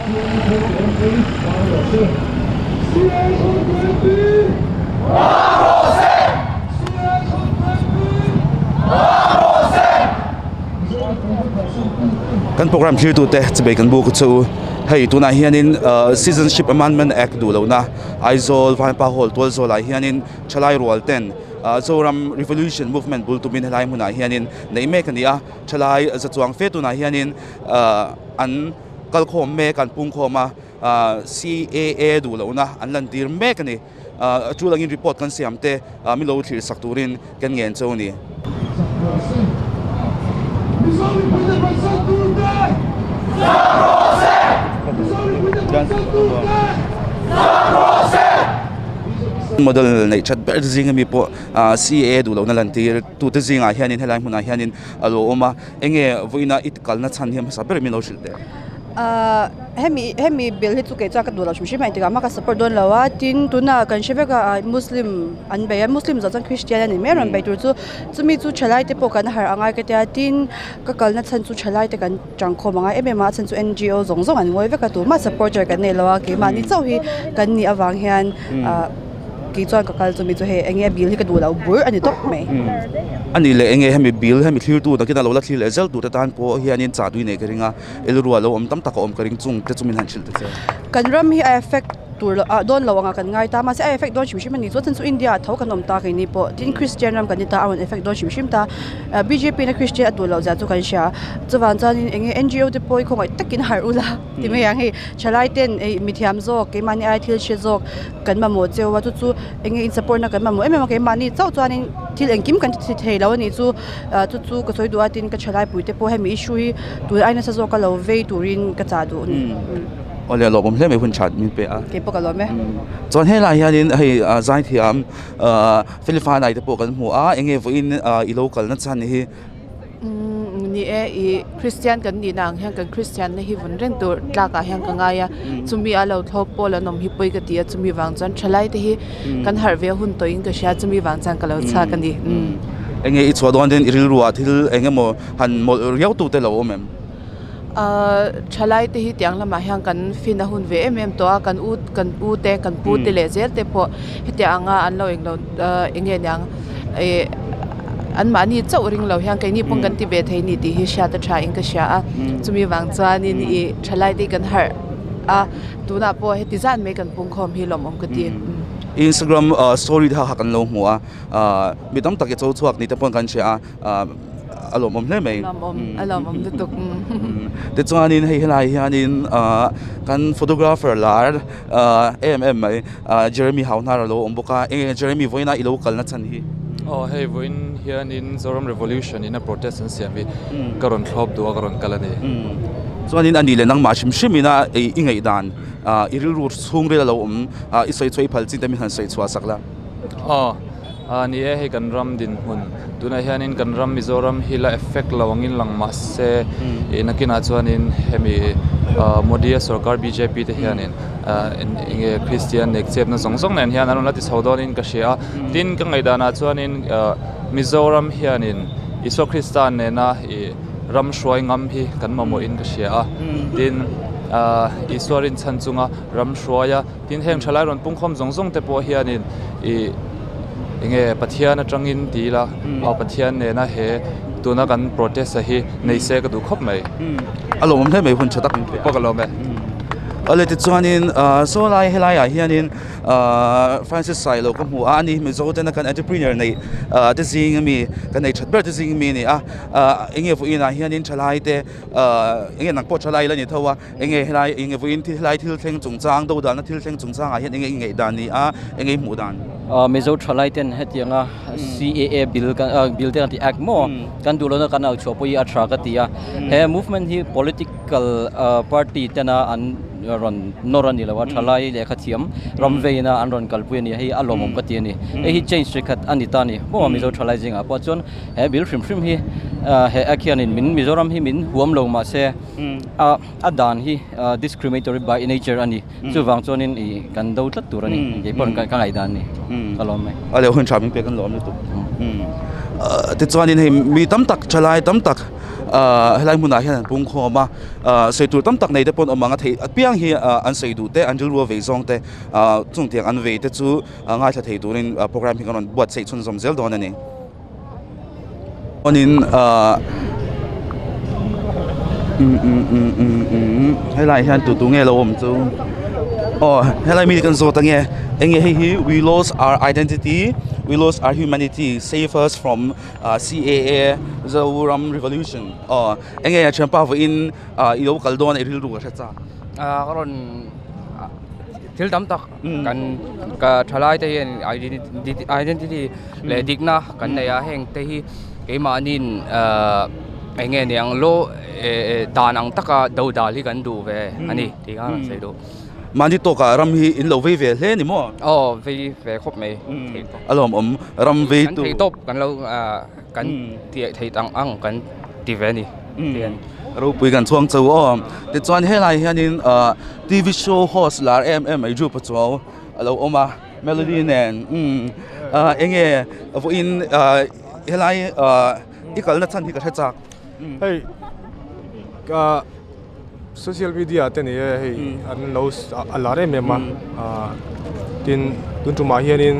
Kan program thlirtute chubei kan buk chu hei tunah hianin Citizenship Amendment Act duh lohna Aizawl Vanpa Hall tual zawlah hianin thalai rual ten Zoram Revolution Movement bul tumin helai hmunah hianin neih mek a ni a, thalai za chuang fe tunah hianin an kalkhawm mek an pungkhawm a CAA duh lohna an lantir mek a ni. A tul angin report kan siam te min lo thlir sak turin kan ngen cho a ni. Model neih that ber zing ami pawh CAA duh lohna lantir tute zingah hianin helai hmunah hianin a lo awm a enge vawiina i kalna chhan hi hmasa ber min lo hrilh teh. Ahh hemi hemi bill hi chu kei chuan ka duh lo hrim hrim a engtikah mah ka support dawn lo a tin tunah kan hre vek a ah muslim an bei a muslim zawh chuan christian a ni mai a rawn bei tur chu chumi chu thalai te pawh kan harh angai ka tia tin ka kalna chhan chu thalai te kan tangkhawm angai em em a a chhan chu N G O zawng zawng an ngawi vek a tumah supporter kan nei lo a keimahni chauh hi kan nih avang hian ah. Kei chuan ka kal chumi chu hei enge bill hi ka duh lo bur a ni tawp mai. A nih leh enge hemi bill hemi thlirtu takin a lo la thlir leh zel tur te tan pawh hianin chah tui nei ka ring a, rilru a lo awm tam tak a awm ka ring chung te chu min han hrilh ta che. Kan ram hi a effect tur ah dawn lo anga kan ngai ta mahse a effect dawn hrim hrim a ni chuan chu India ah tho kan awm ta keini pawh tin Christian ram kan ni ta a rawn effect dawn hrim hrim ta bjp na Christian a duh loh zia chu kan hria chuvang chuanin enge N G O te pawh hi khawngaih takin harh ula ti mai ang hei thalai ten ih mithiam zawk keimahni ai thil hre zawk kan mamawh cheu a chu chu eng nge in support na kan mamawh em em a keimahni chauh chuanin thil engkim kan ti thei lo a nih chu ah chu chu ka sawi duh a tin ka thalai pui te pawh hemi issue hi tun ai nasa zawk a lo vei turin ka chah duh a ni. Awle a lawmawm hle mai hun that min pe a. Kei pawh ka lawm e. Chuan helai hianin hei zaithiam Felifana te pawh kan hmu a eng nge vawiin i lo kalna chhan hi. Umm ni e ih Christian kan nihna ang hian kan Christian na hi vun reng tur tlak ah hian ka ngai a chumi a lo thlawp pawl an awm hi pawi ka ti a chumi vang chuan thalai te hi kan harh ve hun tawh in ka hria chumi vang chuan ka lo chhuak a ni umm. Enge i chhuah dawn ten i rilru ah thil eng emaw han mawlh riau tu te lo awm em? Ahh thalai te hi tiang lamah hian kan fin a hun ve em em tawh a kan u kan u te kan pu te leh zel te pawh hetiang anga an lo englo ahh eng nge niang ih an mahni chauh ring lo hian keini pawn kan ti ve thei ni tih hi hriat a tha in ka hria a chumi vang chuanin ih thalai te hi kan harh a tunah pawh heti zan mai kan pungkhawm hi lawmawm ka ti. Instagram story te kha kan lo hmu a ahh mi tam tak i cho chhuak ni te pawn kan hria a ahh a lawmawm hle mai. Lawmawm a lawmawm lutuk. Tichuanin hei helai hianin ahh kan photographer lar ahh em em mai ahh Jeremy Hauhnar a lo awm bawk a enge Jeremy vawiina i lo kalna chhan hi? Aw hei vawiin hianin Zoram Revolution in a protest an siam hi ka rawn thlawp duh a ka rawn kal a ni. Chuanin a nih leh nangmah hrim hrim ina i ngaihdan ahh i rilru chhungril a lo awm ahh i sawi chhuah i phal chin te min han sawi chhuah sak la. Aw. Ah ni e hei kan ram dinhmun tunah hianin kan ram Mizoram hi la effect lo angin lang mahse ih nakinah chuanin hemi ah Modi a sorkar bjp te hianin ah eng nge Christian nek chepna zawng zawng nen hian an rawn la ti chho dawnin ka hria a tin ka ngaihdanah chuanin ah Mizoram hianin Isua Krista nena ih ram hruai ngam hi kan mamawhin ka hria a tin ah Isua rinchhan chunga ram hruaia Tin heng thalai rawn pungkhawm zawng zawng te pawh hianin ih enge Pathian atangin ti ila aw Pathian nena he tuna kan protest a hi nei se ka duh khawp mai. A lawmawm hle mai hun tha tak min pe a. Pawh ka lawm e. Awle tichuanin saw lai helai ah hianin Francis Sailo ka hmu a ani Mizo tena kan entrepreneur nei te zing ami kan nei that ber te zing ami a ni a enge vawiin ah hianin thalai te enge nang pawh thalai la ni tho a. Enge helai enge vawiin thil helai thil thleng chungchang do dahna thil thleng chungchangah hian enge i ngaih dan ni a enge i hmuh dan? Mizo thalai ten hetianga CAA bill kan bill te kan tih act maw kan duh lohna kan au chhuah pawh hi a tha ka ti a he movement hi political party tena an rawn nawr a ni lo a thalai lehkha thiam ram veina an rawn kalpui a ni a hei a lawmawm ka ti a ni hei hi change hrikhat a ni ta a ni maw Mizo thalai zingah pawh chuan he bill hrim hrim hi he act hianin min Mizoram hi min huam lo mahse A dan hi discriminatory by nature a ni. Chuvang chuanin i kan do tlat tur a ni. Kei pawh ka ngaihdan a ni. Ka lawm mai. A leh hun tha min pek an lawm lutuk. Tichuanin hei mi tam tak thalai tam tak Ahh helai hmunah hian an pung khawm a ahh sawi tur tam tak nei te pawh an awm ang a theih apiang hi ahh an sawi duh te an rilru a vei zawng te ahh chung tiang an vei te chu a ngaithla thei turin program hi kan rawn buatsaih chhunzawm zel dawn a ni. Chuanin ahh umm umm umm umm umm helaiah hian tu tu nge lo awm chu aw helai mi kan zawt ange enge hei hi we lost our identity we lost our humanity save us from ah C_A_A Zoram revolution aw enge a thianpa vawiin ah i lo kal dawn a i rilru ka hre chak. Ah ka rawn thil tam tak kan ka thalai te hian identity leh dikna kan nei a heng te hi keimahniin ahh eng nge niang law eh dan ang taka do dal hi kan duh ve a ni tih kha ka sawi duh. Mahni tawkah ram hi in lo vei ve hle ni maw? Aw vei ve khawp mai. A lawmawm ram vei tu. Kan thei tawp kan lo ahh kan tih theih ang ang kan ti ve a ni tih a ni. Ropui kan chhuang chauh aw. Tichuan helai hianin ahh TV show host lar em em mai Drew Pachuau a lo awm a Melody nen umm ahh eng nge vawiin ahh helai ahh i kalna chhan hi ka hre chak. Hei ah social media te ni e hei an lo a lar em em a ah tin tun tumah hianin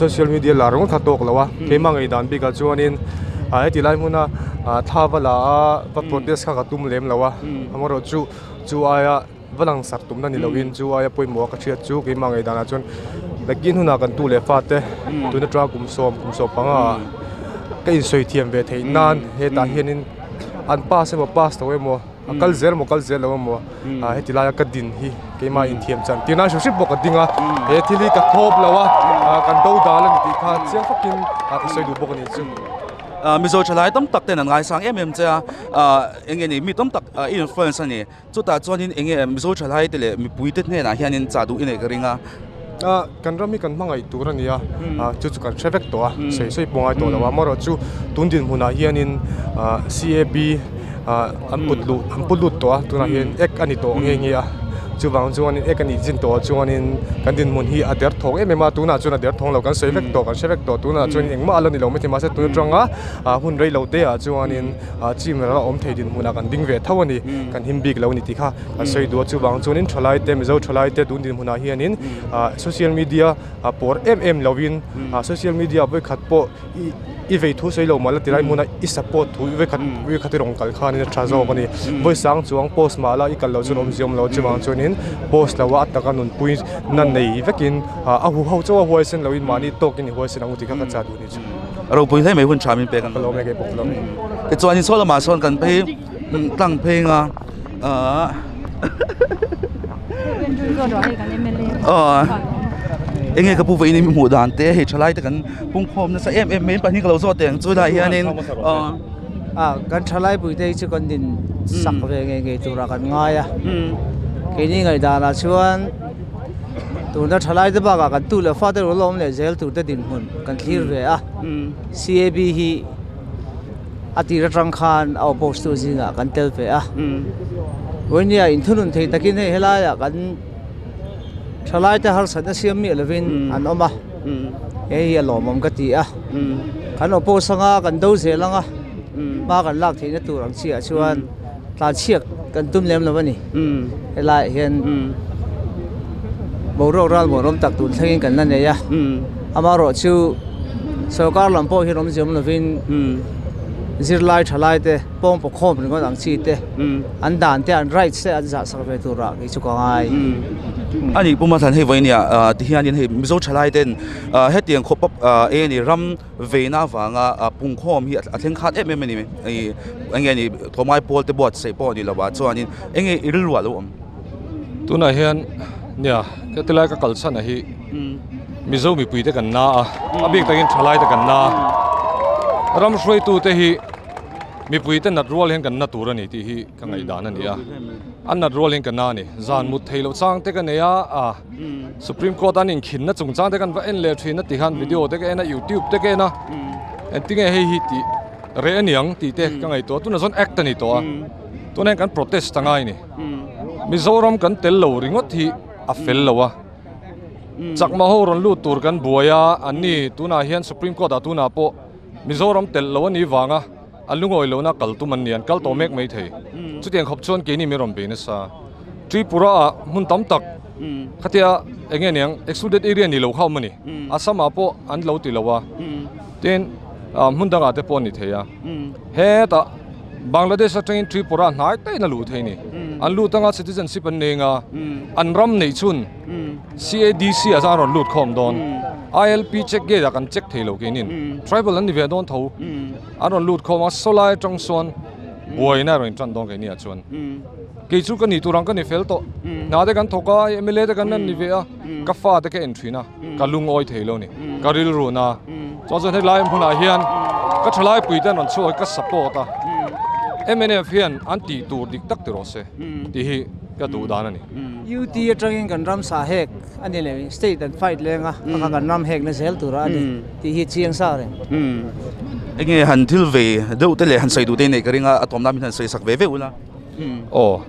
social media lar ringawt kha tawk lo a keimah ngei dan bikah chuanin ah heti lai hmuna ah thla va la a va protest kha ka tum lem lo a amaherawhchu chu aia va lang sak tumna ni lovin chu aia pawimawh a ka hriat chu keimah ngei danah chuan nakin hunah kan tu leh fate tun atanga kum sawm panga ah ka insawi thiam ve theih nan hetah hianin an pass emaw pass lo emaw a kal zel emaw kal zel lo emaw ah heti laia ka din hi keimah inthiam chan tir nan hrim hrim pawh ka ding a he thil hi ka thawp lo a ah kan do dal a ni tih kha chiang fakin ah ka sawi duh bawk a ni chu. Ah Mizo thalai tam tak ten an ngaisang em em che a ah eng nge ni mi tam tak ah i influence a ni chutah chuanin eng nge Mizo thalai te leh mipui te hnenah hianin chah duh i neih ka ring a. Ah kan ram hi kan hmangaih tur a ni a ah chu chu kan hre vek tawh a sawi sawi pawh ngai tawh lo a amaherawhchu tun dinhmunah hianin ah C_A_B ah an put luh an put lut tawh a tunah hian ek a ni tawh nghe nghe a chuvang chuanin ek a nih chin tawh ah chuanin kan dinhmun hi a derthawng em em a tunah chuan a derthawng lo kan sawi vek tawh kan hre vek tawh tunah chuan engmah a la ni lo maithei mahse tun atanga ah hun rei lo te ah chuanin ah chim ral a awm thei dinhmunah kan ding ve tho a ni kan him bik lo a ni tih kha. A sawi duh a chuvang chuanin thalai te Mizo thalai te tun dinhmunah hianin ah social media ah pawr em em lovin ah social media vawikhat pawh i i vei thu sawi lo mah la tilai hmuna i support thu vawikhat vawikhat i rawn kal khanin a tha zawk a ni vawisang chuang post mah la i kal loh chuan awmzia awm lo chuvang chuanin post lo a a taka nunpui na nei vekin ah a huho chauh a huaisen loin mahni tawkin i huaisen ang u tih kha ka chah duh a ni chu. Ropui hle mai hun tha min pek ang. Ka lawm e keipawh ka lawm e. Tichuan saw lamah sawn kan phei tlang phei anga ahh aw enge ka pu vawiin i hmuh dan te hei thalai te kan pungkhawm nasa em em mai pahnih ka lo zawt teh ang chu lai hianin aw ah kan thalai pui te hi chu kan din sak ve ngei ngei turah kan ngai a keini ngaihdanah chuan tuna thalai te bakah kan tu leh fate rawh la awm leh zel tur te dinhmun kan thlir ve a C_A_B hi. A tir atang khan a oppose tu zingah kan tel ve a. Vawinia inthunun thei takin hei helaiah kan thalaite harsatna siam miah lovin an awm a, hei hi a lawmawm ka ti a. Kan oppose anga kan do zel anga hma kan lak theihna tur ang chiah chuan tlanchhiak kan tum lem lo a ni. Helaiah hian boruak ral muanawm tak tun thlengin kan la nei a, amaherawhchu Sorkar lam pawh hian awmze awm lovin zirlai thalai te pawng pawkhawm ringawt ang chi te an dan te an rights te an zah sak ve turah kei chu ka ngai. A nih puma thlan hei vawinia tihianin hei Mizo thalai ten hetiang khawp a eng emaw ram veina avanga pungkhawm hi a thleng khat em em a ni eng nge ni tlawmngai pawl te buatsaih pawh a ni lo a chuanin eng nge i rilru ah lo awm. Tunah hian nia hetilai ka kal chhan ah hi Mizo mipui te kan na a, a bik takin thalai te kan na a, ram hruaitu te hi mipui te nat rual hian kan na tur a ni tih hi ka ngaihdan a ni a, an nat rual hian ka na a ni, zan mut theih loh chang te ka nei a, ah Supreme Court an inkhinna chung chang te kan va en leh thin a ti khan video te ka en a, youtube te ka en a, engtinge hei hi tih reh a niang tih te ka ngaihtuah a, tunah chuan act a ni tawh a, tunah hian kan protest a ngai a ni, Mizoram kan tel lo ringawt hi a fel lo a. Chakma ho rawn lut tur kan buai a, an ni tunah hian Supreme Court ah tunah pawh Mizoram telh lo a nih vanga An lungawi lohna kal tum an ni, an kal tawh mek mai thei. Chutiang khawp chuan keini min rawn bei nasa. Tripura ah hmun tam tak khatia eng nge niang excluded area ni lo kha awm a ni. Assam ah pawh an lo ti lo a, tin hmun dangah te pawh a ni thei a. Hetah Bangladesh atangin Tripura hnai taiin a luh thei a ni. An lut anga citizenship an nei anga an ram neih chhun CADC ah chuan a rawn lut khawm dawn. ILP check gate ah kan check thei lo keinin. Tribal an ni ve dawn tho. An rawn lut khawm a, sawlai atang sawn buaina a rawn intan dawn keini ah chuan. Kei chu ka ni tur ang ka ni fel tawh. Hna te kan thawk a, MLA te kan ni ve a, ka fa te ka en thin a, ka lungawi thei lo ni, ka rilru na. Chuan chuan helai hmunah hian ka thalai pui te an rawn chhuak a, ka support a. Mnf hian an tih tur dik tak ti rawh se tih hi ka duh dan a ni. UT atangin kan ram sa hek a ni leh state an fight leng a, kha kan ram hekna zel tura a ni tih hi chiang sa reng. Enge han thil ve deuh te leh han sawi duh te nei ka ring a, a tawmna min han sawi sak ve ve ula. Aw.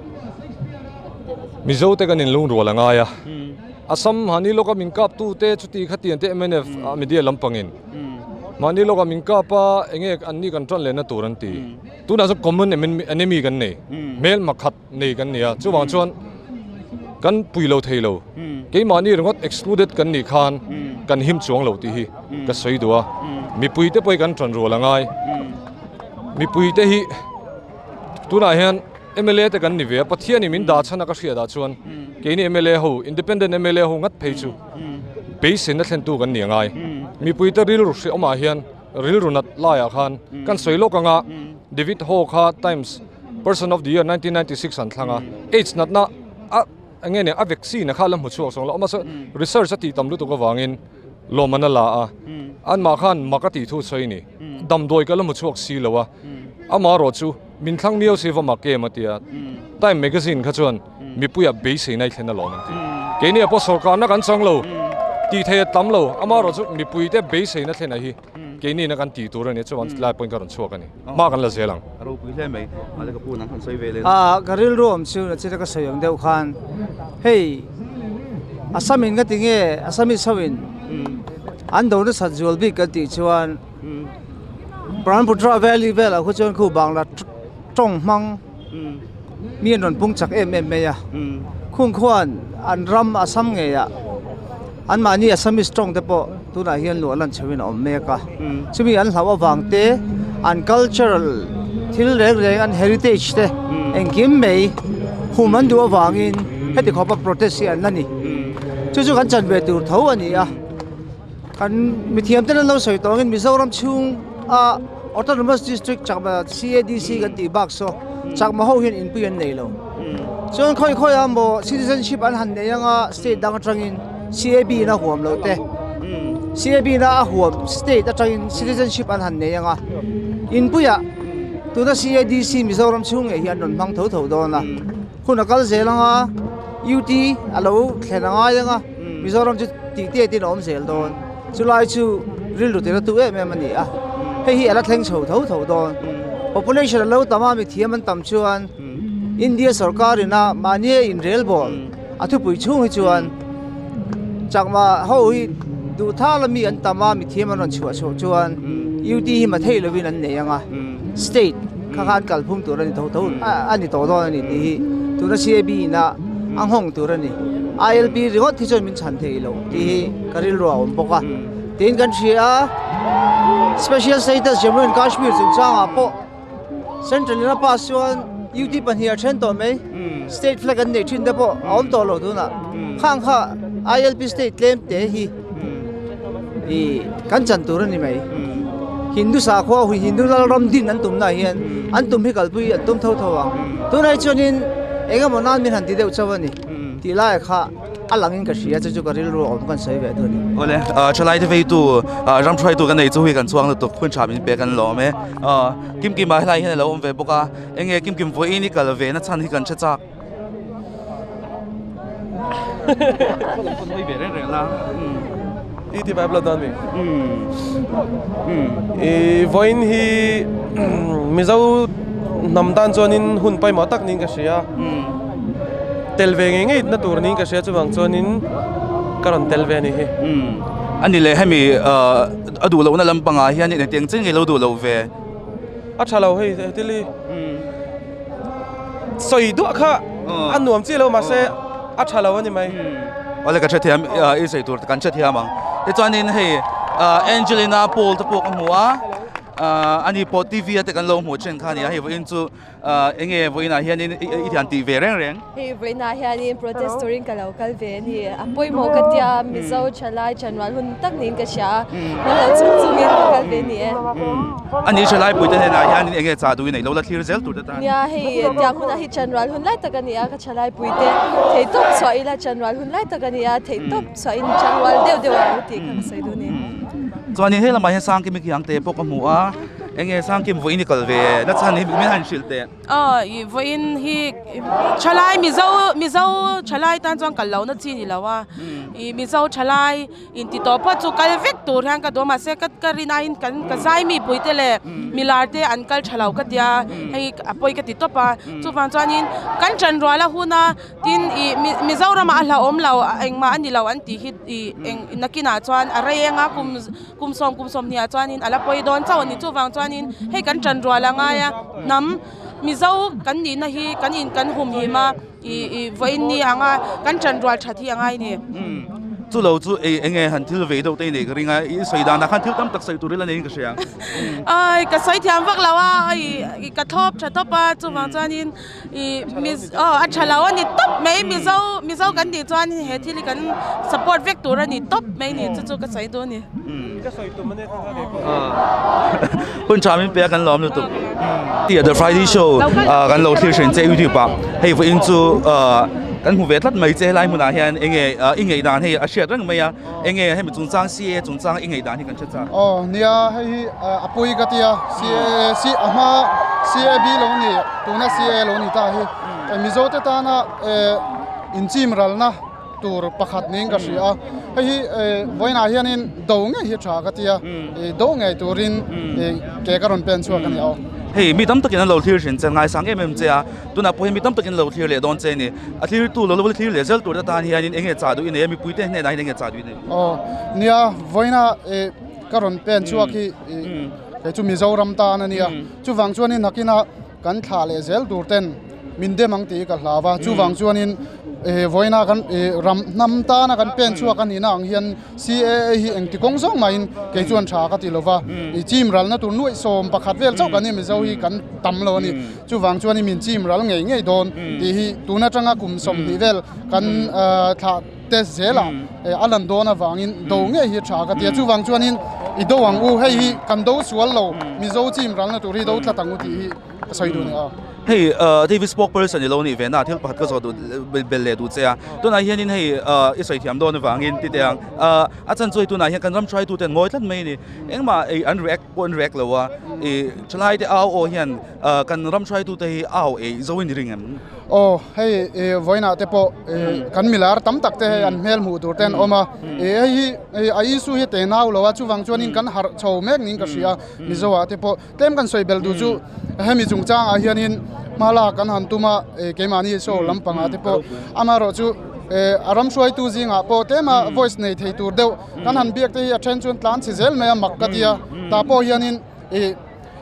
Mizo te kan inlungrual a ngai a. Assam mahni lawka min kap tu te chuti khatian te mnf media lampangin mahni lawka min kap a enge anni kan tan lehna tur an ti. Tunah chuan common enemy kan nei. Hmelma khat nei kan ni a. Chuvang chuan kan pui lo thei lo. Keimahni ringawt excluded kan nih khan kan him chuang lo tih hi ka sawi duh a. Mipui te pawh hi kan tan rual a ngai. Mipui te hi. Tunah hian mla te kan ni ve a, Pathianin min dah chhan a ka hriat ah chuan keini mla ho, independent mla ho ngat phei chu beiseina thlentu kan ni angai. Mipui te rilru hreawm ah hian rilru nat lai ah khan kan sawi lawk anga David Ho kha Times Person of the Year 1996 an thlang a, AIDS natna a eng nge nia a vaccine a kha la hmu chhuak zawng lo a, mahse research a tih tam lutuk avangin lawmman a la a, anmah khan mak a tih thu sawi a ni, damdawi ka la hmu chhuak si lo a. Amaherawh chu min thlang miau si va mak em a ti a, Time Magazine kha chuan mipuiah beiseina i thlen alawm an ti. Keini ah pawh sawrkarna kan chang lo, tih theih a tam lo, amaherawh chu mipuite beiseina thlen a hi keini ina kan tih tur a ni, chuan lai pawhin ka rawn chhuak a ni, hma kan la zel ang. A ropui hle mai, mahse ka pu nang han sawi ve leh. Ka rilru awm chu nachina ka sawi ang deuh khan hei Assam-in ka ti nge Assamese ho-in an do nasat zual bik kan tih chuan Brahmaputra Valley velah khu chuan khu Bangla tawng hmang mi an rawn pung chak em em mai a, khung khuan an ram Assam ngeiah anmahni Assamese tawng te pawh tunah hian luah lan chhoin a awm mek a, chumi an hlauh avang te an cultural thil reng reng an heritage te engkim mai hum an duh avangin heti khawpa protest hi an la ni, chu chu kan chan ve tur tho a ni a. Kan mithiam ten an lo sawi tawh angin Mizoram chhung a Autonomous District Chakma CADC kan tih bak saw Chakma ho hian inpui an nei lo. Chuan khawi khawi a maw citizenship an han nei anga state dang atangin CAB in a huam loh te CAB in a huam state atangin citizenship an han nei anga inpuiah tuna CADC Mizoram chhung ngei hi an rawn hmang tho tho dawn a. Hun a kal zel anga UT a lo thlen a ngai anga Mizoram chu tih te tin a awm zel dawn. Chulai chu rilru tir a tu em em a ni a, hei hi a la thleng chho tho tho dawn. Population a lo tam a, mithiam an tam chuan India sorkar ina mahni a inrelbawl a thupui chhung hi chuan chakma ho hi duh thal a mi an tam a, mithiam an rawn chhuah chhuah chuan UT hi mathei lovin an nei anga state kha khan kalphung tur a ni tho tho a ni tawh dawn a ni tih hi tuna CAB ina a nghawng tur a ni. ILP ringawt hi chuan min chhan thei lo tih hi ka rilru a awm bawk a. Tin kan hria a, Special Status Jammu and Kashmir chungchangah pawh Central in a pass chuan UT pahnih a then tawh mai. State flag an neih thin te pawh a awm tawh lo tunah. Khang kha ILP state tlem te hi ih kan chan tur a ni mai. Hindu sakhua hui Hindu lalram din an tumnaah hian an tum hi kalpui an tum tho tho ang. Tunah hi chuanin eng emaw nan min han ti deuh chauh a ni tih laiah kha a langin ka hria chu chu ka rilru a awm kan sawi ve dun. Awle, thalai te veitu ram hruaitu ka nei chu hui kan chhuang lutuk hun tha min pek an lawm e. Kimkima helai hian a lo awm ve bawk a, enge Kimkim vawiin i kal ve na chhan hi kan hre chak. I ti Bible dan mi. I vawiin hi Mizo hnam tan chuanin hun pawimawh tak niin ka hria. Tel ve ngei ngei na tur niin ka hria chuvang chuanin ka rawn tel ve a ni hi. A ni leh hemi a duh lohna lampangah hian engtiang chiah nge lo duh loh ve? A tha lo hei thil hi sawi duah kha a nuam chiah lo mahse a tha lo a ni mai. Awle ka hrethiam i sawi tur kan hrethiam ang. Tichuanin hei Angelina Paul te pawh ka hmu a, ani pawh TV a te kan lo hmuh thin kha a ni a, hei vawiin chu Enge vawiinah hianin i thian tih ve reng reng? Hei vawiinah hianin protest turin ka lo kal ve a ni. A pawimawh ka tia Mizo thalai chanrual hun tak niin ka hria a, hma lo chung chungin ka kal ve a ni e. A ni thalai puite hnenah hianin enge chah duh i neih lo la thlir zel tur te tan? Nia hei tiang hunah hi chanrual hun lai tak a ni a, ka thalai puite theihtawp chhuah ila chanrual hun lai tak a ni a, theihtawp chhuahin chanrual deuh deuh ang u tih kha ka sawi duh a ni. Chuanin he lamah hian Sangkimi Khiangte pawh ka hmu a. Enge Sangkim vawiin i kal ve na chhan hi min han hrilh teh. Aw i vawiin hi thalai Mizo Mizo thalai tan chuan kal lohna chi ni lo a, i Mizo thalai inti tawh phawt chu kal vek tur hian ka duh a mahse ka ka rin aiin kan ka zai mi pui te leh milar te an kal tha lo ka tia hei a pawi ka ti tawp a chuvang chuanin kan ṭanrual a hun a. Tin, ih Mizoramah a hlauhawm lo, engmah a ni lo an tih hi ih eng nakinah chuan a rei eng a, kum kum sawm kum sawmhnih ah chuanin a la pawi dawn chauh a ni. Chuvang chuanin hei kan ṭanrual a ngai a, hnam Mizo kan nihna hi kan in kan humhim a, ih ih vawiin ni anga kan ṭanrual ṭhat hi a ngai a ni. Chu lo chu ei enge han thil vei deuh te i nei ka ring a, i sawi danah khan thil tam tak sawi tur ila neiin ka hria. Ai ka sawi thiam vak lo a, ih ka thlawp ṭha tawp a, chuvang chuanin Ih miz aw a tha lo a ni tawp mai mizo mizo kan nih chuan he thil hi kan support vek tur a ni tawp mai ni chu chu ka sawi duh a ni. Ka sawi tum a nia kha kei pawh. Hun tha min pe a kan lawm lutuk. Tia The Friday Show kan lo thlir thin che YouTube ah hei vawiin chu kan hmu ve tlat mai che helai hmunah hian enge i ngaihdan hei a hriat reng mai a enge hemi chungchang CA chungchang i ngaihdan hi kan hre chak. Aw nia hei hi a pui ka tia CA C a hma CAB lo ni tuna CA lo ni ta hi Mizo te tana inchim ralna tur pakhat niin ka hria a hei hi vawiinah hianin do ngei hi tha ka tia do ngei turin ke ka rawn pen chhuak a ni aw. Hei mi tam takin an lo thlir thin che ngaisang em em che a tunah pawh hian mi tam takin an lo thlir leh dawn che a ni a thirtu lo lo thlir leh zel tur te tan hianin eng nge chah duh i nei a mipuite hnenah hian eng nge chah duh i nei? Aw nia vawiina ka rawn pen chhuak hi kei chu Mizoram tan a nia chuvang chuanin nakina kan thlah leh zel tur ten min dem ang tih hi ka hlau a chuvang chuanin vawiina kan ram hnam tana kan pen chhuak a nihna ang hian CAA hi engti kawng zawng mahin kei chuan tha ka ti lova ih chim ralna tur nuaih sawm pakhat vel chauh kan ni Mizo hi kan tam lo a ni chuvang chuanin min chim ral ngei ngei dawn tih hi tun atanga kum 20 vel kan thlah te zelah a lan dawn avangin do ngei hi tha ka ti a chuvang chuanin i do ang u hei hi kan do sual lo Mizo chim ralna tur hi do tlat ang u tih hi ka sawi duh a ni a. Hei TV spokesperson i lo nih ve na thil pakhat ka zawh duh bel leh duh che a tunah hianin hei i sawi thiam dawn avangin ti teh ang a chan chu hei tunah hian kan ram hruaitu ten ngawi tlat mai a ni engmah an react pawh an react lo a ih thalai te au aw hian kan ram hruaitu te hi au ei zo in ring em? Aw hei ih vawiinah te pawh ih kan milar tam tak te hei an hmel hmuh tur te an awm a ih hei hi ih a issue hi te nau lo a chuvang chuanin kan harh chho mek niin ka hria Mizo ah te pawh tlem kan sawi belh duh chu hemi chungchangah hianin hma lak kan han tum a ih keimahni show lampangah te pawh amaherawhchu ih a ram hruaitu zingah pawh tlema voice nei thei tur deuh kan han biak te hi a then chuan tlan chhe zel mai a mak ka ti a tah pawh hianin ih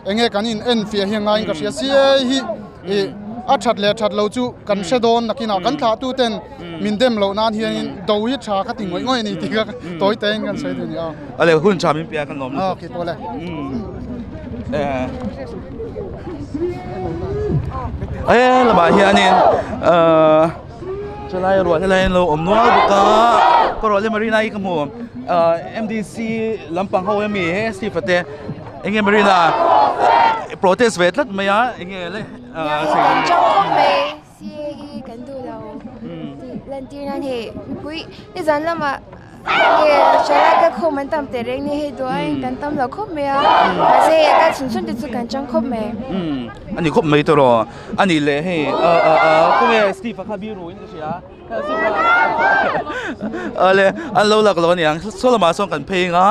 Enge kan in en fiah hi a ngaiin ka hria sia hi ih a that leh that lo chu kan hre dawn nakinah kan thlah tu ten min dem loh nan hianin do hi tha ka ti ngawih ngawih a ni tih kha tawi tein kan sawi duh a ni a. Ale hun tha min pe a kan lawm lutuk. Okay pawh le. E lamah hianin chelai ruah helai an lo awm nual bawk a ka ruah le Marina hi ka hmu MDC lampang ho emi he Steve-a te Enge Marina protest ve tlat mai a enge le kan chang khawp mai CAE kan duh lo tih lantir nan hei mipui nizan lamah enge thalai ka khawm an tam teh reng ni hei duh aiin kan tam lo khawp mai a mahse hei a kal chhun chhun te chu kan chang khawp mai. Ani khawp mai tawh ani leh hei khawnge Steve a kha biru in ka hria ale an lo lak lo aniang saw lamah sawn kan phei ang a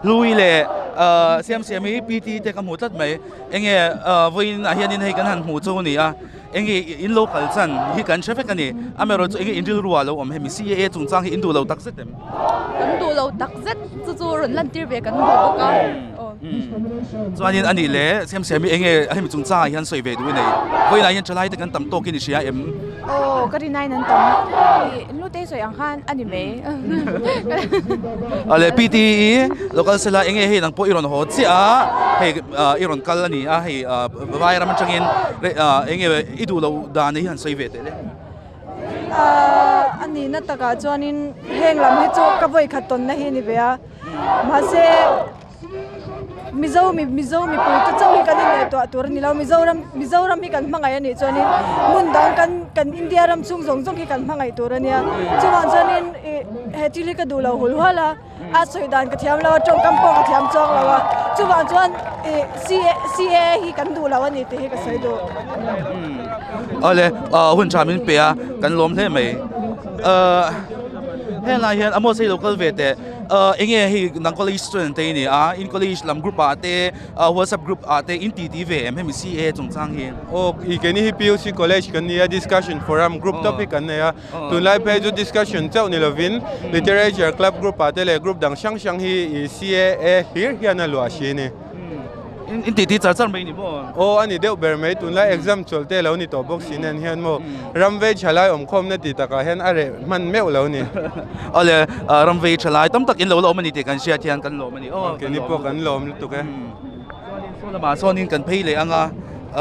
Hlui leh siam siam hi PT te ka hmu tlat mai enge vawiin ah hianin hei kan han hmuh chu a ni a enge in lo kal chan hi kan hre vek a ni amaherawhchu enge in rilru ah lo awm hemi CAA chungchang hi in duh lo tak zet em? Kan duh lo tak zet chu chu rawn lantir ve kan duh bawk a. Chuanin a nih leh Siamsiami eng nge hemi chungchangah hian sawi ve duh i nei? Vawiinah hian thalai te kan tam tawkin i hria em? Aw ka rin aiin an tam. Ih Hlutei sawi ang khan a ni mai. Awle PTE local sela eng nge hei nang pawh i rawn haw chiah a, hei i rawn kal a ni a, hei vai ram atangin eng nge i duh loh dan hi han sawi ve teh le. A nihna takah chuanin heng lam hi chu ka vawi khat tawnna hi a ni ve a, mahse Mizo Mizo mipui te chauh hi kan inngaihtuah tur a ni lo, Mizoram Mizoram hi kan hmangaih a nih chuanin hmun dang kan kan India ram chhung zawng zawng hi kan hmangaih tur a nia, chuvang chuanin ih he thil hi ka duh lo hul hual a. A sawi dan ka thiam lo a, tawngkam pawh ka thiam chuang lo a, chuvang chuan ih CAA hi kan duh lo a ni tih hi ka sawi duh. Awle, hun tha min pe a, kan lawm hle mai. Helai hian Amos hei lo kal ve teh, enge hei nang college student te i ni a, in college lam group ah te WhatsApp group ah te in titi ve em hemi CAA chungchang hi? Aw, keini hi PUC college kan ni a, discussion forum group topic kan nei a. Tunlai phei chu discussion chauh ni lovin literature club group ah te leh group dang hrang hrang hi ih CAA hlir hian a luah si a ni. In titi char char mai ni maw? Aw a ni deuh ber mai, tunlai exam chawlh te lo ni tawh bawk si nen hian maw ram vei thalai awmkhawmna tih takah hian a reh hman meuh lo ni. Awle ram vei thalai tam tak in lo la awm a ni tih kan hriat hian kan lawm a ni aw. Keini pawh kan lawm lutuk e. Chuanin saw lamah sawnin kan phei leh ang a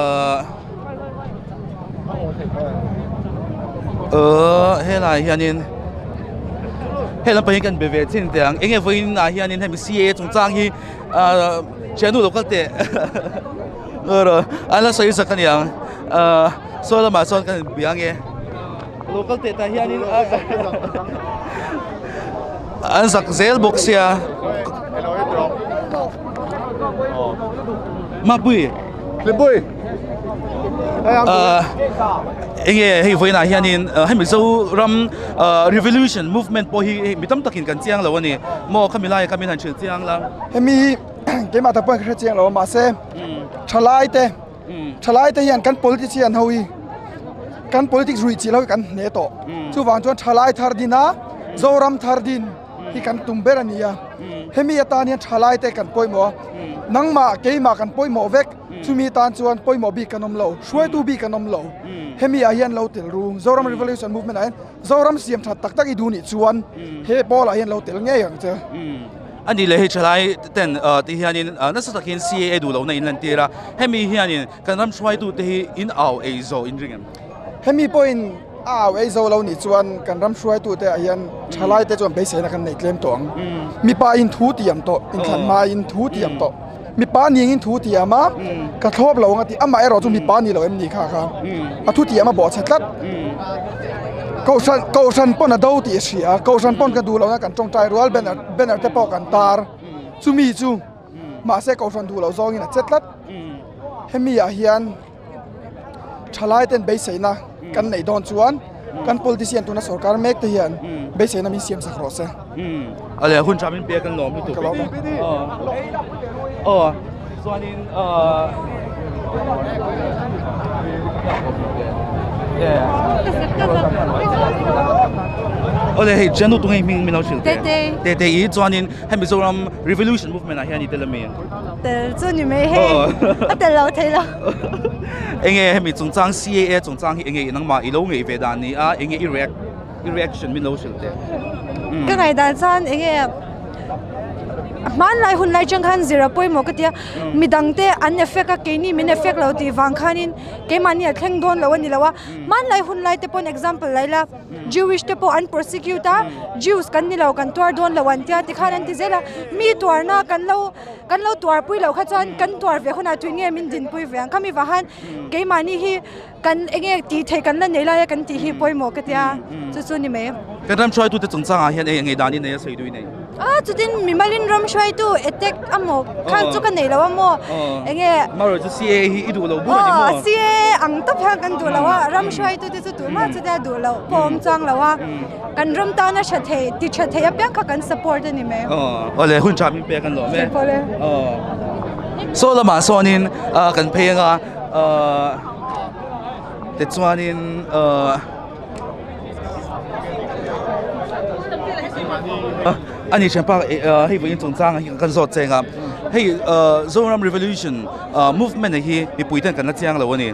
ahh ahh helaiah hianin hei lampang hi kan be ve chin teh ang eng nge vawiin ah hianin hemi CAA chungchang hi ahh thiannu lo kal teh an la sawi zak aniang ahh saw lamah sawn kan inbia ange lo kal teh tah hianin an zak zel bawk sia. Mapui Hlipui Enge hei vawiinah hianin hemi Zoram revolution movement pawh hi mi tam takin kan chiang lo a ni maw khami laia kha min han hrilh chiang la. Hemi hi keimah tak pawhin ka hre chiang lo a mahse thalai te thalai te hian kan politician ho hi kan politics ruih chilh ho hi kan hne tawh chuvang chuan thalai thar din a Zoram thar din hi kan tum ber a ni a hemi atan hian thalai te kan pawimawh a nangmah keimah kan pawimawh vek chumi tan chuan pawimawh bik kan awm lo hruaitu bik kan awm lo hemi ah hian lo tel ru Zoram Revolution Movement ah hian Zoram siam that tak tak i duh nih chuan he pawl ah hian lo tel ngei ang che. A ni leh hei thalai ten ti hianin nasa takin CAA duh lohna in lantir a hemi hianin kan ram hruaitu te hi in au ei zawh in ring em? Hemi pawhin A au ei zo lo nih chuan kan ram hruaitute ah hian thalai te chuan beiseina kan nei tlem tawh ang. Mipa in thu tiam tawh, inthlan hmaiin thu tiam tawh. Mipa ningin thu tiam a, ka thlawp lo ang a ti, amah erawh chu mipa ni lo em ni kha kha. A thu tiam a bawhchhe tlat. Kohhran kohhran pawn a do tih a hria, kohhran pawn ka duh lohna kan tawngtai rual banner banner te pawh kan tar. Chumi chu mahse kohhran duh loh zawngin a che tlat. Hemi ah hian. Thalai ten beiseina kan neih dawn chuan kan politician tuna sorkar mek te hian beiseina min siam sak rawh se. Ale hun tha min pek an lawm lutuk. Ka lawm a. Aw chuanin Awle hei Janu tunge hming min lo hrilh teh. Tete. Tete i chuanin hemi Mizoram Revolution Movement ah hian i tel ami? Tel chu ni mai hei a tel lo thei lo. Enge hemi chungchang CAA chungchang hi enge nangmah i lo ngeih ve dan ni a enge i react i reaction min lo hrilh teh. Ka ngaih dan chuan enge hmanlai hun lai chang khan zir a pawimawh ka tia midang te an effect a keini min effect lo tih vang khanin keimahni a thleng dawn lo a ni lo a hmanlai hun lai te pawn example la ila. Jewish te pawh an prosecute a, Jews kan ni lo kan tuar dawn lo an tia tikhan an ti zel a, mi tuarna kan lo kan lo tuarpui loh kha chuan kan tuar ve hunah tui nge min dinpui ve ang khami vah han keimahni hi kan eng nge tih theih kan la nei lai a kan tih hi pawimawh ka tia chu chu ni mai. Kan ram hruaitute chungchangah hian eng nge dan i nei a sawi duh i nei? A chutin mimalin ram hruaitu attack a maw khan chu ka nei lo a maw eng nge Marawh chu CAA hi i duh lo bur a ni maw? Aw CAA ang tawp hian kan duh lo a ram hruaitu te chu tumah chu tia duh loh pawh awm chuang lo a kan ram tana tha thei ti tha thei apiang kha kan support a ni mai. Aw awle hun tha min pek an lawm e. Aw saw lamah sawnin kan phei anga tichuanin Ani thianpa hei vawiin chungchang hi kan zawt cheng a. Hei Zoram Revolution movement hi mipui ten kan la chiang lo a ni.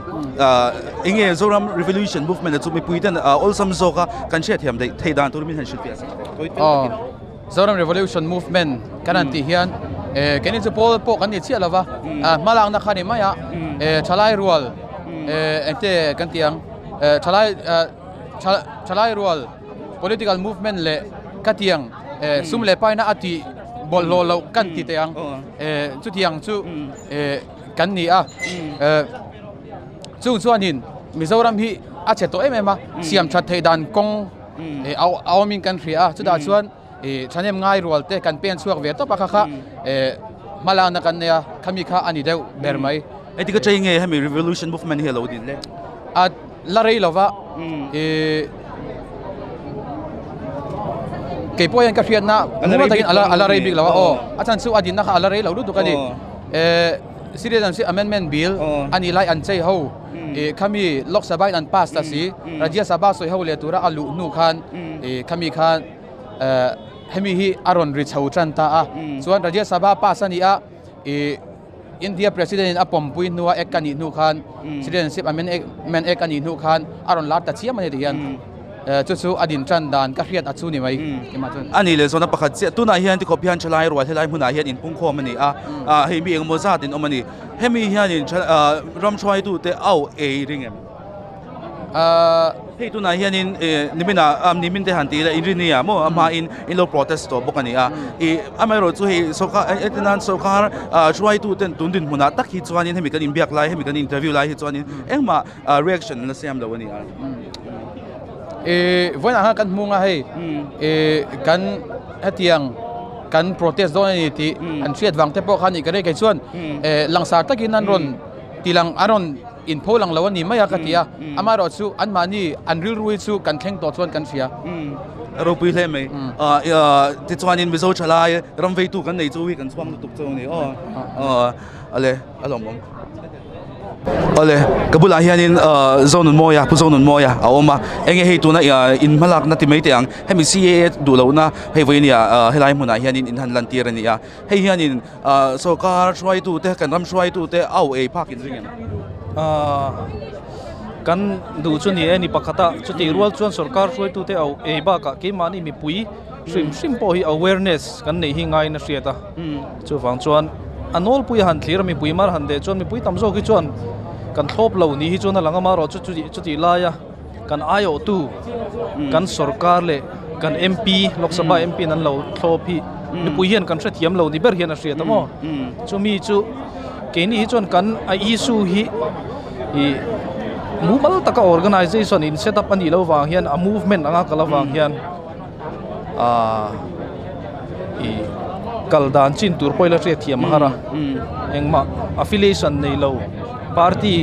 Enge Zoram Revolution movement chu mipui ten awlsam zawk a kan hriatthiam daih theih dan tur min han hrilhfiah sak tawi fel takin. Zoram Revolution movement kan han tih hian keini chu pawl pawh kan ni chiah lo va, hmalakna kha ni mai a, thalai rual engte kan tih ang thalai thalai rual political movement leh ka tiang sum leh paina a tih bawlhhlawh loh kan ti teh ang chutiang chu kan ni a chung chuanin Mizoram hi a chhe tawh em em a siam that theih dan kawng a awmin kan hria a chutah chuan thahnem ngai rual te kan pen chhuak ve tawp a kha kha hmalakna kan nei a khami kha a ni deuh ber mai. Heti ka chei nge hemi revolution movement hi a lo din le? A la rei lova kei pawh hian ka hriatna mumal takin a la rei bik lo a aw a chhan chu a dinna kha a la rei lo lutuk a ni. Citizenship Amendment Bill a nih lai an chei ho khami Lok Sabha in an pass ta si Rajya Sabha sawi ho leh tura a luh hnu khan khami khan hemi hi a rawn ri chho tan ta a chuan Rajya Sabha pass a ni a India President in a pawmpui hnua ek a nih hnu khan Citizenship Amendment Act a nih hnu khan a rawn lar ta chiam a ni tih hian chu chu a din tan dan ka hriat a chu ni mai keimah chuan. A nih leh zawhna pakhat chiah tunah hian tikhawp hian thalai rual helai hmunah hian inpungkhawm a ni a, hei mi engemaw zat in awm a ni. Hemi hianin ram hruaitute au ei ring em? Hei tunah hianin niminah nimin te han ti ila inrini ah maw a hmain in lo protest tawh bawk a ni a. Ih amaherawhchu hei sawrkar entir nan sawrkar hruaituten tun dinhmunah tak hi chuanin hemi kan inbiak lai hemi kan interview lai hi chuanin engmah reaction an la siam lo a ni a. Ih vawiinah khan kan hmu ang a hei ih kan hetiang kan protest dawn a ni tih an hriat vang te pawh khan nih ka ring kei chuan langsar takin an rawn tilang an rawn In pho lang lo a ni mai a ka ti a, amaherawh chu anmahni an rilru hi chu kan thleng tawh chuan kan hria. A ropui hle mai. Tichuanin Mizo thalai ram veitu kan nei chu hi kan chhuang lutuk chu a ni aw. Ale a lawmawm. Awle ka bulah hianin Zonunmawia Pu Zonunmawia a awm a, enge hei tuna in hmalakna ti mai teh ang, hemi CAA duh lohna hei vawinia helai hmunah hianin in han lantir a ni a, hei hianin Sawrkar hruaitute, kan ram hruaitute au ei phak in ring em? Kan duh chu ni e ni pakhat a, chutih rual chuan sawrkar hruaitute au ei bakah keimahni mipui hrim hrim pawh hi awareness kan neih hi ngaiin a hriat a. Chuvang chuan a nawlpui a han thlir a, mipui mar han deh chuan mipui tam zawk hi chuan kan thlawp lo ni hi chuan a lang a, amaherawh chu chutih laia kan aiawhtu kan sawrkar leh kan MP Lok Sabha MP in an lo thlawp hi mipui hian kan hrethiam lo ni ber hian a hriat a maw chumi chu keini hi chuan kan a issue hi ih mumal taka organization in set up a nih loh vang hian a movement anga kal avang hian ah ih kal dan chin tur pawh ila hriatthiam a har a engmah affiliation nei lo party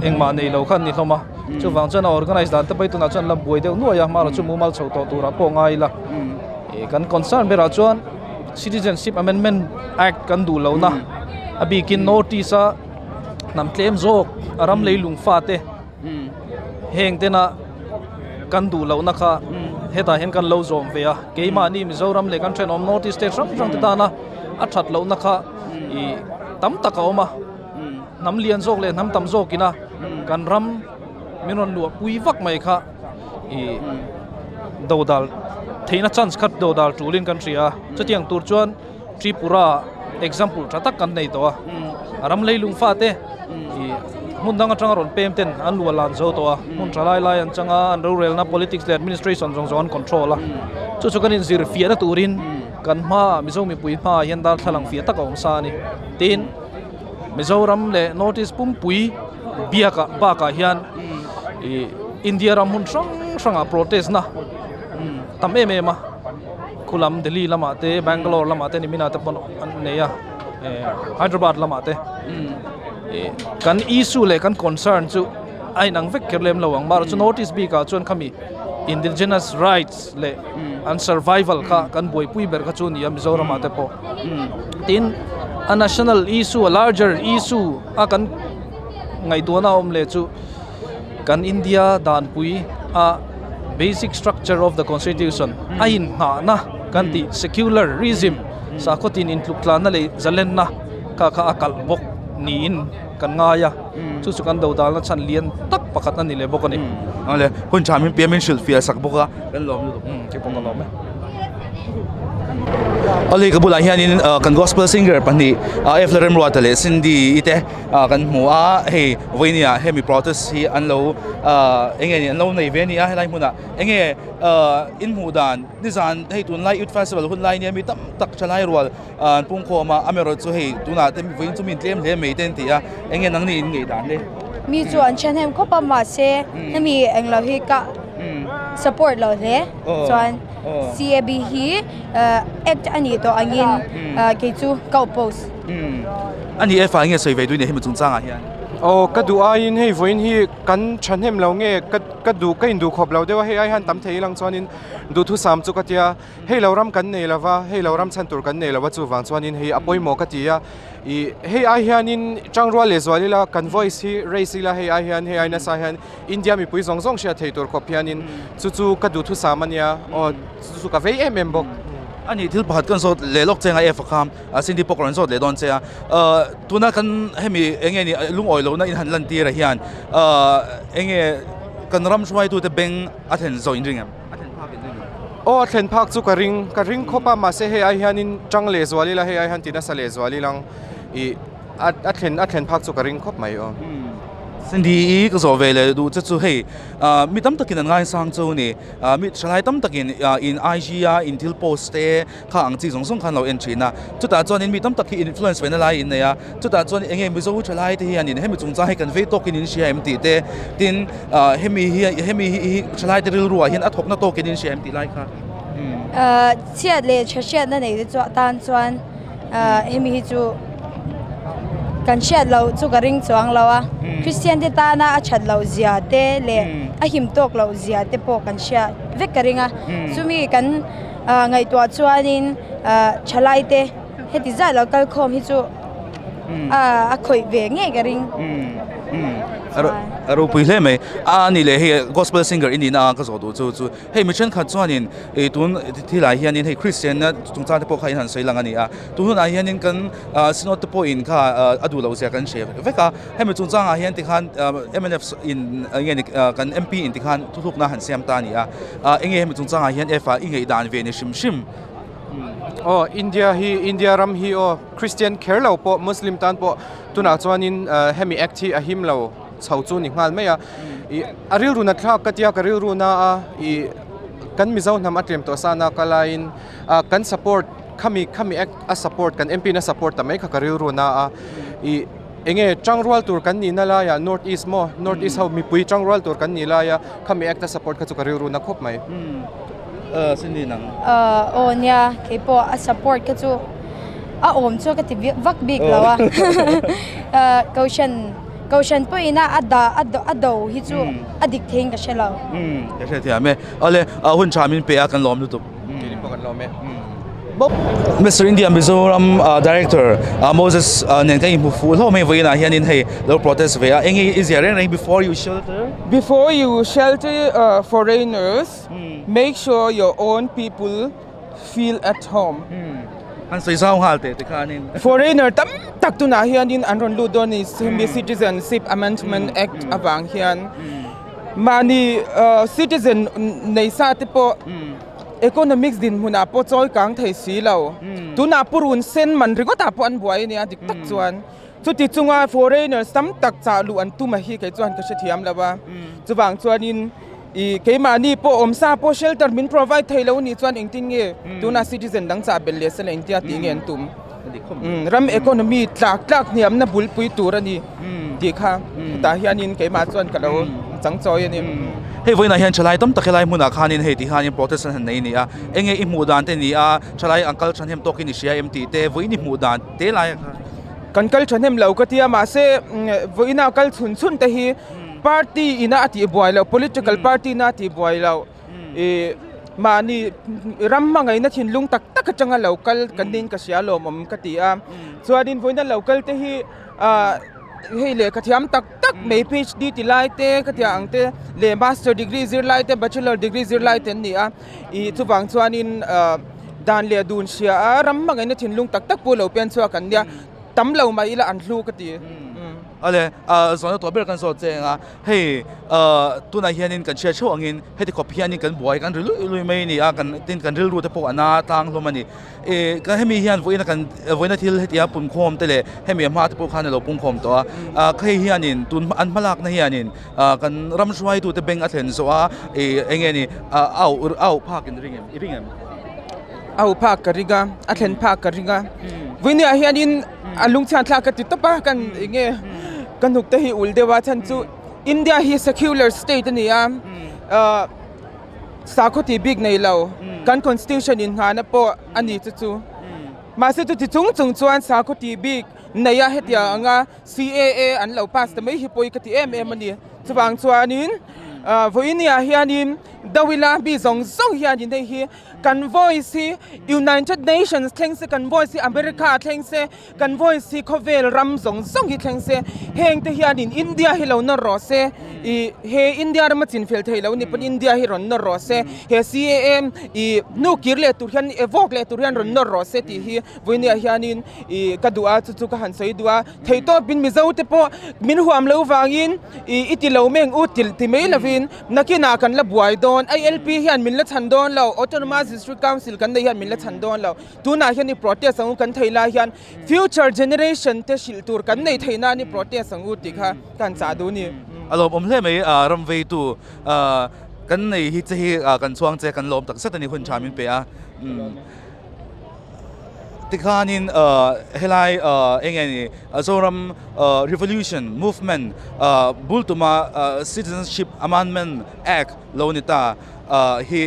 engmah nei lo kha an ni hlawm a. Chuvang chuan a organise dan te pawh hi tunah chuan la buai deuh nuai a, hmarawh chu mumal chho tawh turah pawh ngai ila. Ih kan concern berah chuan Citizenship Amendment Act kan duh lohna a bikin North East a hnam tlem zawk a ram leilung fate heng tena kan duh lohna kha hetah hian kan lo zawm ve a, keimahni Mizoram leh kan thenawm North East state hrang hrang te tana a that lohna kha ih tam tak a awm a. Hnam lian zawk leh hnam tam zawkina kan ram min rawn luah pui vak mai kha ih dodal theihna chance kha dodal tulin kan hria a, chutiang tur chuan Tripura example tha tak kan nei tawh a, a ram leilung fate ih hmun dang atanga rawn pem ten an luah lan zo tawh a, hmun tha lai lai an chang a, an rorelna politics leh administration zawng zawng an control a, chu chu kan inzir fiahna turin kan hmaah Mizo mipui hmaah hian darthlalang fiah tak a awm sa a ni, tin. Mizoram leh North East pumpui biakah bakah hian ih India ram hmun hrang hrangah protest na tam em em a khulam Delhi lamah te Bangalore lamah te nimin ah te pawn an nei a eh Hyderabad lamah te ih kan issue leh kan concern chu a inang vek kher lem lo ang marawh chu North East bikah chuan khami indigenous rights leh an survival kha kan buaipui ber kha chu a ni a Mizoramah te pawh. Tin, a national issue, a larger issue a kan ngaihtuahna a awm leh chu kan India danpui a basic structure of the constitution a inngahna kan tih secularism sakhaw tin intluk tlanna leh zalenna kha. Kha kha a kalh bawk niin kan ngai a, chu chu kan dodalna chhan lian tak pakhat a ni leh bawk a ni. Awle, hun tha min piam in hrilh fiah sak bawk a, kan lawm lutuk. Umm, keipawh ka lawm e. Awle, ka bulah hianin kan gospel singer pahnih F Lalremruata leh Cindy i te kan hmu a, hei vawinia hemi protest hi an lo eng nge ni an lo nei ve a ni a helai hmunah eng nge in hmuh dan nizan hei tunlai youth festival hun lai nia mi tam tak thalai rual an pungkhawm a amaherawh chu hei tunah te vawiin chu mi tlem hle mai te an ti a eng nge nangni in ngei dan le. Mi chu an then hem khawp a mahse hemi englo hi ka support lo hle chuan CAB hi act a nih tawh angin kei chu ka oppose. A ni e fai nge sawi ve duin hemi chungchangah hian. Aw ka duh aiin hei vawiin hi kan thahnem lo nge ka ka duh ka induh khawp lo deuh a hei ai hian tam thei ilang chuanin duhthusam chu ka tia. Hei lo ram kan nei lova, hei lo ram chhan tur kan nei lova chuvang chuanin hei a pawimawh ka ti a, ih hei ai hianin tangrual leh zual ila kan voice hi raise ila hei ai hian hei ai nasa hian India mipui zawng zawng hriat thei tur khawp hianin chu chu ka duhthusam a nia aw chu chu ka vei em em bawk. A nih thil pakhat kan zawt leh lawk cheng a Eva kha Cindy pawh ka rawn zawt leh dawn che a, tuna kan hemi eng nge ni lungawi lohna in han lan tir ah hian eng nge kan ram hruaitute beng a thlen zawh in ring em? A thlen phak in ring em? Aw a thlen phak chu ka ring, ka ring khawp a mahse hei ai hianin tang leh zual ila hei ai hian ti nasa leh zual ilang ih a thlen a thlen phak chu ka ring khawp mai aw. Cindy i ka zawh ve leh duh che chu hei mi tam takin an ngaisang chu ni mi thalai tam takin in IG a in thil post te kha ang chi zawng zawng khan lo en thin a chutah chuanin mi tam tak hi influence ve na lai in nei a chutah chuan eng nge mizo thalai te hianin hemi chungchang hi kan vei tawkin in hria em tih te tin ah hemi hi hemi hi thalai te rilru ah hian a thawk na tawkin in hria em tih lai kha Ah chhiat leh tha hriatna nei te chu atan chuan ah hemi hi chu kan hriat loh chu ka ring chuang lo a Christian te tana a that loh zia te leh a him tawk loh zia te pawh kan hriat vek ka ring a chumi kan ah ngaihtuah chuanin ah thalai te heti zat lo kal khawm hi chu ah a khawih ve ngei ka ring a ropui hle mai a ni leh hei gospel singer i nihna a ka zawh duh chu chu hei mi thenkhat chuanin ih tun thil ah hianin hei Christian na chungchang te pawh kha in han sawi lang a ni a tun hunah hianin kan ah synod te pawhin kha a duh loh zia kan hre vek a hemi chungchangah hian tikhan mnf in eng nge ni kan MP in tikhan thuthlukna han siam ta a ni a. Ah enge hemi chungchangah hian F-a i ngaihdan ve ni hrim hrim? Aw India hi India ram hi aw Christian kher lo pawh Muslim tan pawh tunah chuanin hemi act hi a him lo chho chu ni nghal mai a ih a rilru na thlak ka tia ka rilru na a ih kan Mizo hnam a tlem tawh sa na ka laiin ah kan support khami khami act a support kan M_P in a support ta mai kha ka rilru na a ih. Enge tangrual tur kan nihna laiah North East maw North East ho mipui tangrual tur kan nih laia khami act a support kha chu ka rilru na khawp mai. Cindy nang. Aw nia keipawh a support kha chu a awm chu ka ti vak bik lo a Kohhran Kohhran pawhin a dah a do hi chu a dik theiin ka hre lo. Ka hrethiam e. Awle hun tha min pe a kan lawm lutuk. Keini pawh kan lawm e. Mister India Mizoram Director Moses nen kan inhmu fuh hlauh mai vawiinah hianin hei lo protest ve a eng nge i ziah reng reng before you shelter Before you shelter foreigners make sure your own people feel at home. Han sawi zau nghal teh tikhanin. Foreigner tam tak tunah hianin an rawn lut dawn a ni hemi Citizenship Amendment Act avang hian. Mahni citizen nei sa te pawh economics dinhmunah pawh chawi kang thei si lo. Tunah purun sen man ringawtah pawh an buai a nia dik tak chuan. Chuti chunga foreigners tam tak chah luh an tum a hi kei chuan ka hrethiam lo a. Chuvang chuanin ih keimahni pawh awmsa pawh shelter min provide thei lo nih chuan engtin nge tunah citizen dang chah belh leh sela engtia tih nge an tum. Ram economy tlak tlak hniamna bulpui tur a ni tih kha hetah hianin keimah chuan ka lo chang chawi a ni. Hei vawiinah hian thalai tam tak helai hmunah khanin hei ti hianin protest an han nei a ni a, enge i hmuh dan te ni a, thalai an kal thahnem tawkin i hria em tih te vawiin i hmuh dan te lai a kha. Kan kal thahnem lo ka tia mahse vawiina kal chhun chhun te hi party ina a tihbuai loh political party ina a tihbuai loh. Ih mahni ram hmangaihna thinlung tak tak atanga lo kal kan niin ka hria lawmawm ka ti a chuanin vawiina lo kal te hi ah hei lehkha thiam tak tak mai phd ti lai te ka tia ang te leh master degree zir lai te bachelor degree zir lai te an ni a ih chuvang chuanin ah dan leh dun hria a ram hmangaihna thinlung tak tak pawh lo pian chhuak an nia. tam lo mah ila an hlu ka ti. Ale, zawhna tawh ber kan zawt che eng a, hei tunah hianin kan hriat theuh angin heti khawp hianin kan buai kan ri luih luih mai a ni a, kan tin kan rilru te pawh a na tlang hlawm a ni. Ih hemi hian vawiina kan vawiina thil hetia punkhawm te leh hemi a hma te pawh khan a lo pungkhawm tawh a, hei hianin tun an hmalakna hianin kan ram hruaitute beng a thlen zawh a, ih eng nge ni a auh phak in ring em i ring em? Auh phak ka ring a, a thlen phak ka ring a, vawiiniah hianin a lungchhian thlak ka ti tawp a, kan eng nge ka hnuk te hi ul deuh a chhan chu India hi secular state a ni a, ah sakhaw tih bik nei lo kan constitution in nghahna pawh a ni chu chu mahse chuti chung chung chuan sakhaw tih bik nei a hetiang anga CAA an lo pass ta mai hi pawi ka ti em em a ni chuvang chuanin vawiiniah hianin Dawila mi zawng zawng hianin hei hi kan voice hi United Nations thleng se kan voice hi America thleng se kan voice hi khawvel ram zawng zawng hi thleng se heng te hianin India hi lo nawr rawh se ih he India rama chinfel thei lo ni pawn India hi rawn nawr rawh se he CAA ih hnu kir leh tur hian evoke leh tur hian rawn nawr rawh se tih hi Vawinia hianin ih ka duh a chu chu ka han sawi duh a theihtawpin Mizo te pawh min huam lo vangin ih i ti lo meng u ti ti mai lovin nakinah kan la buai dawn ILP hian min la chhan dawn lo Autonomous District Council kan neih hian min la chhan dawn lo tunah hian i protest ang u kan thei lai hian future generation te hrilh tur kan nei theih nan i protest ang u tih kha ka han chah duh a ni. A lawmawm hle mai ram veitu kan nei hi che hi kan chhuang che kan lawm takzet a ni hun tha min pe a. Tikhanin helai eng nge ni Zoram Revolution Movement bul tuma Citizenship Amendment Act lo ni ta hi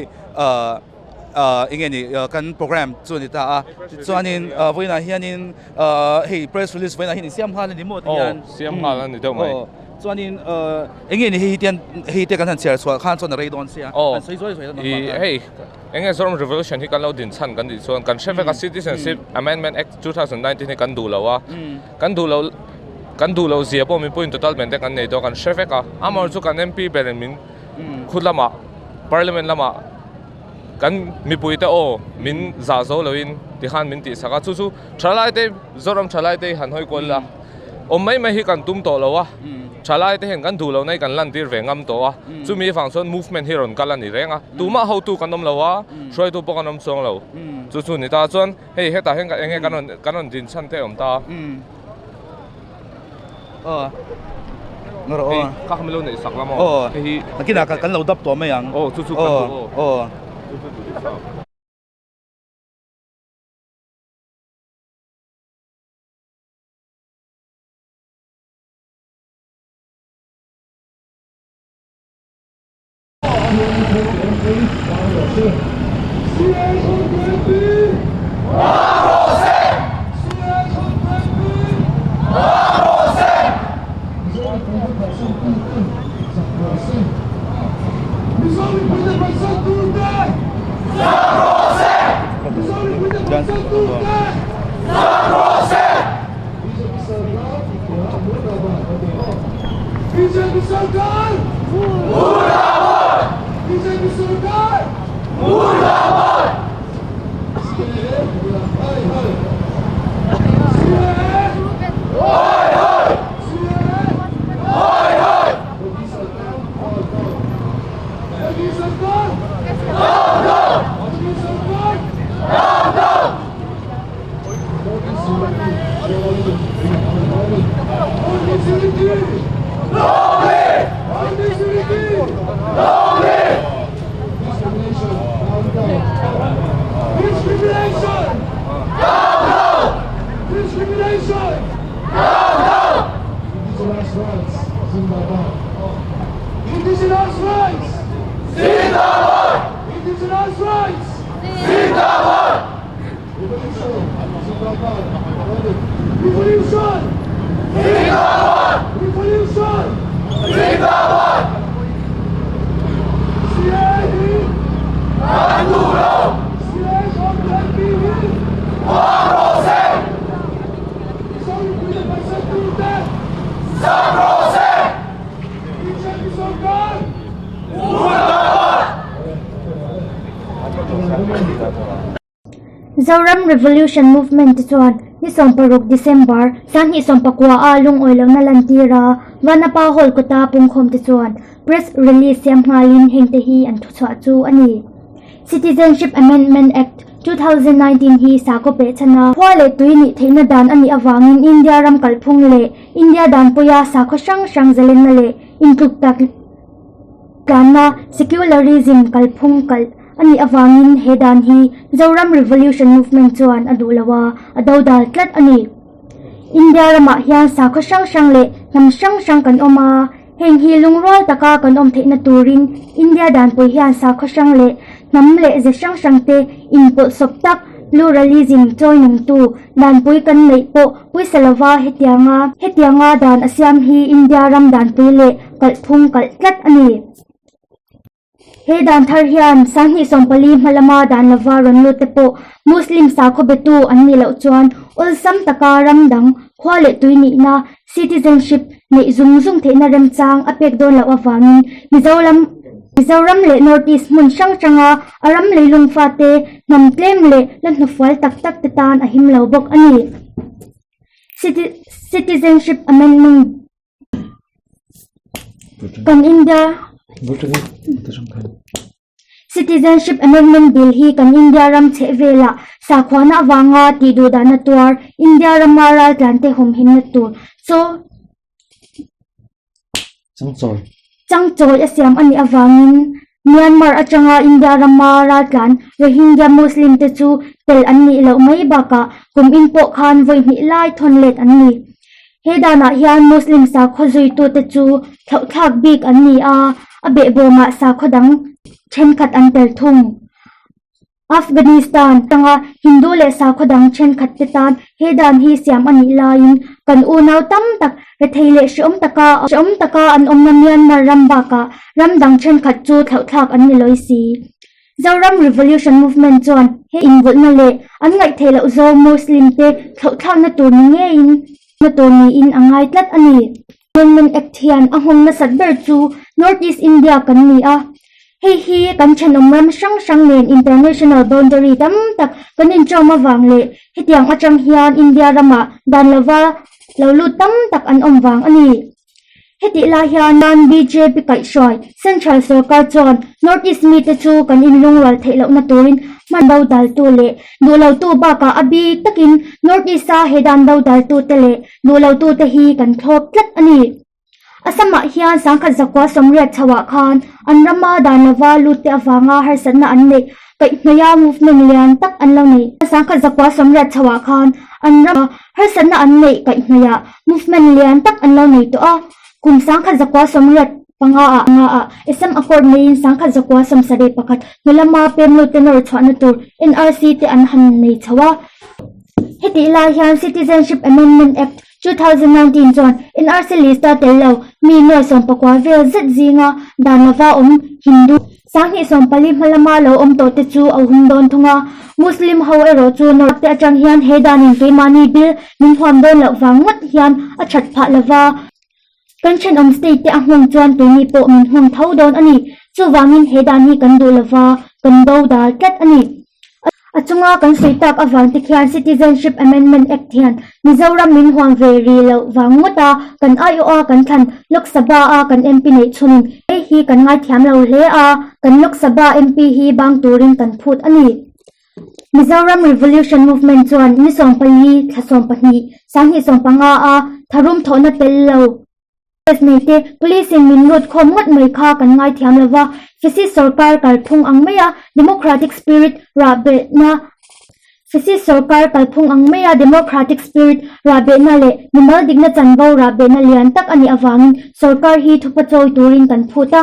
eng nge ni kan program chu a ni ta a. Tichuanin vawiinah hianin hei press release vawiinah hian insiam nghal a ni maw ti hian. Aw, siam nghal a ni deuh mai. Chuanin eng nge ni hei hian hei te kan han chhiar chhuah khan chuan a rei dawn sia. Kan sawi zuai zuai dawn. Hei. Enge Zoram Revolution hi kan lo din chhan kan tih chuan kan hre vek a Citizenship Amendment Act 2019 hi kan duh lo a, kan duh lo kan duh lo zia pawh mipui intotalment te kan nei dawn kan hre vek a, amaherawhchu chu kan MP berin min khut lamah Parliament lamah kan mipui te aw min zah zo loin tikhan min tihsak a, chu chu thalai te Zoram thalai te hi han hawi kual ila awm mai mai hi kan tum tawh lo a. Thalai te hian kan duh lohna hi kan lantir ve ngam tawh a, chumi avang chuan movement hi rawn kal a ni reng a, tumah hotu kan awm lo a, hruaitu pawh kan awm chuang lo. Chu chu ni ta chuan hei hetah hian eng nge kan rawn kan rawn din chhan te awm ta. Aw. Hei ka kha min lo neih sak la maw? Hei hi. Nakinah kan lo dap tawh mai ang. Aw chu chu kan duh aw. Aw. Chu chu duh sak. Zoram Revolution Movement te chuan. Ni 16 December, 2019 a lungawi lohna lantir a, Vanapa Hall kawta pungkhawmte chuan press release siam nghalin hengte hi an thuchhuah chu a ni. Citizenship Amendment Act, 2019 hi sakhaw pehchhan a, khua leh tui nih theihna dan a nih avangin India ram kalphung leh India danpuia sakhaw hrang hrang zalenna leh intluk tak tlanna secularism kalphung kalh a nih avangin he dan hi Zoram Revolution Movement chuan a duh lo a, a dodal tlat a ni. India ramah hian sakhaw hrang hrang leh hnam hrang hrang kan awm a, heng hi lungrual taka kan awm theihna turin India danpui hian sakhaw hrang leh hnam leh ze hrang hrang te inpawlhsawp tak pluralism chawi nungtu danpui kan neih pawh puisa lova hetianga hetianga dan a siam hi India ram danpui leh kalhphung kalh tlat a ni. He dan thar hian 2014 hma lama dan lova rawn lut te pawh Muslim sakhaw betu an nih loh chuan awlsam taka ram dang khua leh tui nihna, citizenship, neih zung zung theihna remchang a pek dawn loh avangin Mizoram Mizoram leh North East hmun hrang hranga a ram leilung fate hnam tlem leh la hnufual tak tak te tan a him lo bawk a ni. Citizenship Amendment Kan India Citizenship Amendment Bill hi kan India ram chheh velah sakhuana avanga tih duh dahna tuar India rama raltlante humhimna tur chaw changchawi a siam a nih avangin Myanmar atanga India rama raltlan Rohingya Muslim te chu tel an nih loh mai bakah kum in pawh khan vawi hnih lai thawn let an ni. He danah hian Muslim sakhaw zuitute chu thlauhthlak bik an ni a, a behbawmah sakhaw dang thenkhat an tel thung. Afghanistan tanga Hindu leh sakhaw dang thenkhat te tan he dan hi siam a nih laiin kan unau tam tak rethei leh hreawm taka hreawm taka an awmna Myanmar ram bakah ram dang thenkhat chu thlauhthlak an ni lawi si. Zoram Revolution Movement chuan he invawlhna leh an ngaihtheih loh zawng Muslim te thlauhthlakna tur ni ngeiin na tur niin a ngai tlat a ni. Amendment Act hian a nghawng nasat ber chu North East India kan ni a, hei hi kan thenawm ram hrang hrang nen international boundary tam tak kan inṭawm avang leh hetiang atang hian India ramah dan lova lo lut tam tak an awm vang a ni. Hetih lai hian bjp kaihhruai Central sorkar chuan North East mite chu kan inlungrual theih lohna turin hman do daltu leh duh lotu bakah a bik takin North East-a he dan do daltute leh duh lotute hi kan thlawp tlat a ni. Assam-ah hian 1980 chhoah khan an rama dan lova lutte avanga harsatna an neih kaihhnawih a movement lian tak an lo nei. 1980 chhoah khan an rama Harsatna an neih kaihhnawih ah movement lian tak an lo nei tawh a, kum 1985 ah nga ah Assam Accord neiin 1971 hnu lama pemlut te nawr chhuahna tur NRC te an han nei chho a. Hetih lai hian Citizenship Amendment Act, 2019 chuan NRC list a tel lo mi nuai sawmpakua vel zet zinga dan lova awm Hindu, 2014 hma lama lo awm tawh te chu a hum dawn thung a, Muslim ho erawh chu North te atang hian he danin keimahni bil min huam dawn loh vang ngawt hian a that phah lova, kan thenawm state te a nghawng chuan keini pawh min nghawng tho dawn a ni. Chuvangin he dan hi kan duh lova, kan do dal tlat a ni. A chunga kan sawi tak avang te khian Citizenship Amendment Act hian Mizoram min huam ve rih loh vang ngawt a, kan aiawh a kan thlan Lok Sabha a kan MP neih chhunin hei hi kan ngaithiam lo hle a, kan Lok Sabha MP hi bang turin kan phut a ni. Mizoram Revolution Movement chuan ni 14 thla 12 2015 a tharum thawhna tel lo Press nei te Police in min lut khawm ngawt mai kha kan ngaithiam lo va, Fascist sorkar kalphung ang maia Democratic spirit rah behna Fascist sorkar kalphung ang maia Democratic spirit rah behna leh mimal dikna chanvo rah behna lian tak a nih avangin sorkar hi thupa chawi turin kan phut a.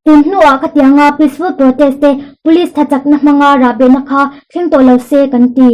Tun hnuah khatianga peaceful protest te Police tha chakna hmanga rah behna kha thleng tawh lo se kan ti.